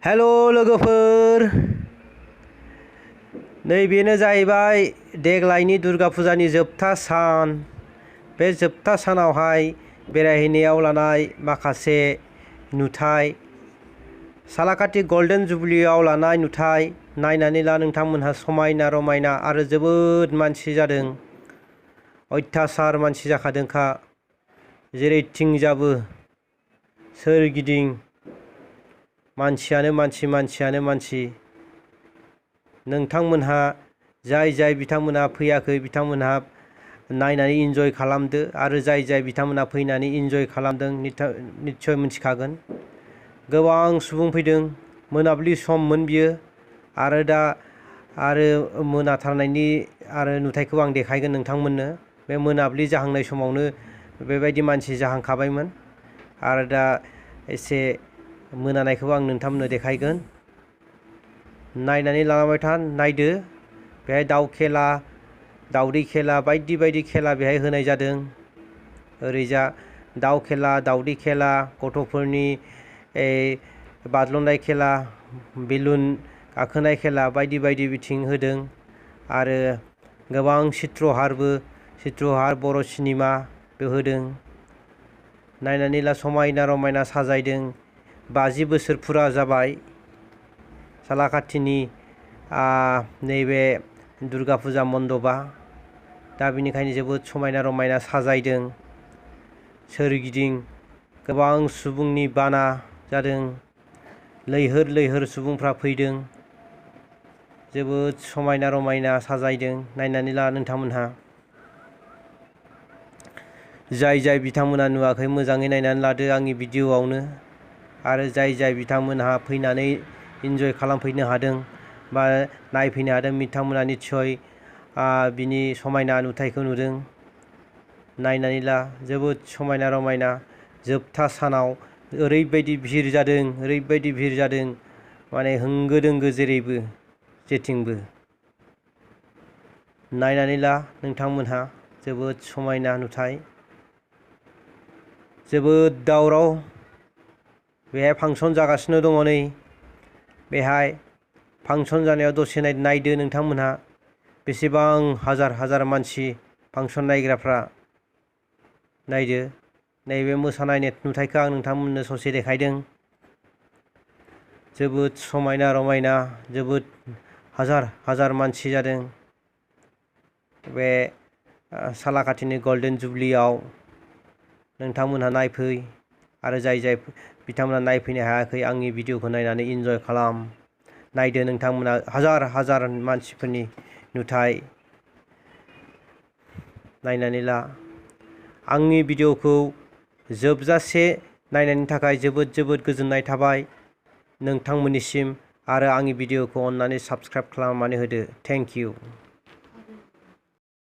हेल' लोगोफोर, नैबेनो जाहैबाय देग्लायनि दुर्गा फुजानि जोबथा सान। बे जोबथा सानावहाय बेरायहैनायाव लानाय माखासे नुथाय, सालाकाथि गल्डेन जुबलियाव लानाय नुथाय नायनानै ला नोंथांमोनहा। समायना रमायना आरो जोबोद मानसि जादों, अयथासार मानसि जाखादोंखा। जेरैथिंजाबो सोरगिदिं मानसियानो मानसि। नोंथांमोनहा जाय बिथांमोनहा फैयाखै बिथांमोनहा नायनानै इन्जय खालामदो, आरो जाय बिथांमोनहा फैनानै इन्जय खालामदों निस्सय मिथिखागोन। गोबां सुबुं फैदों, मोनाबिलि सममोन बियो, आरो दा मोनाथारनायनि नुथायखौ आं देखायगोन नोंथांमोननो। बे मोनाबिलि जाहांनाय समावनो बेबायदि मानसि जाहांखाबायमोन, आरो दा एसे मोनानायखौ आं नोंथांमोननो देखायगोन। नायनानै लाबाय था, नायदो। बेहाय दाउ खेला, दाउदै खेला, बायदि खेला बेहाय होनाय जादों। ओरैजा दाउ खेला, दाउदै खेला, गथ'फोरनि बाज्ल'नाय खेला, बेलुन गाखोनाय खेला, बायदि बिथिं होदों। आरो गोबां चित्रहार बर' सिनेमाबो होदों। नायनानै ला, समायना रमायना साजायदों। 50 बोसोर फुरा जाबाय सालाकाथिनि नैबे दुर्गा फुजा मन्दपआ। दा बेनिखायनो जोबोद समायना रमायना साजायदों। सोरगिदिं गोबां सुबुंनि बाना जादों, लैहोर सुबुंफ्रा फैदों। जोबोद समायना रमायना साजायदों। नायनानै ला नोंथांमोनहा। जाय बिथांमोनहा नुवाखै मोजाङै नायनानै लादो आंनि भिडिअ'आवनो। आरो जाय बिथांमोनहा फैनानै इन्जय खालामफैनो हादों बा नायफैनो हादों, बिथांमोना निस्सय बिनि समायना नुथायखौ नुदों। नायनानै ला, जोबोद समायना रमायना। जोबथा सानाव ओरैबायदि भिर जादों, माने होंगो दोंगो जेथिंबो। नायनानै ला नोंथांमोनहा, जोबोद समायना नुथाय, जोबोद दावराव। बेहाय फांसन जागासिनो दङ नै। बेहाय फांसन जानायाव दसे नायदो नोंथांमोनहा। बेसेबां हाजार मानसि फांसन नायग्राफ्रा। नायदो, नैबे मोसानाय नुथायखौ आं नोंथांमोननो ससे देखायदों। जोबोद समायना रमायना, जोबोद हाजार मानसि जादों बे सालाकाथिनि गल्डेन जुबलियाव। नोंथांमोनहा नायफै, आरो जाय बिथांमोना नायफैनो हायाखै, आंनि भिडिअ'खौ नायनानै इन्जय खालाम। नायदो नोंथांमोना, हाजार मानसिफोरनि नुथाय। नायनानै ला। आंनि भिडिअ'खौ जोबजासे नायनायनि थाखाय जोबोद गोजोननाय थाबाय नोंथांमोननिसिम। आरो आंनि भिडिअ'खौ अन्नानै साबस्क्राइब खालामनानै होदो। Thank you.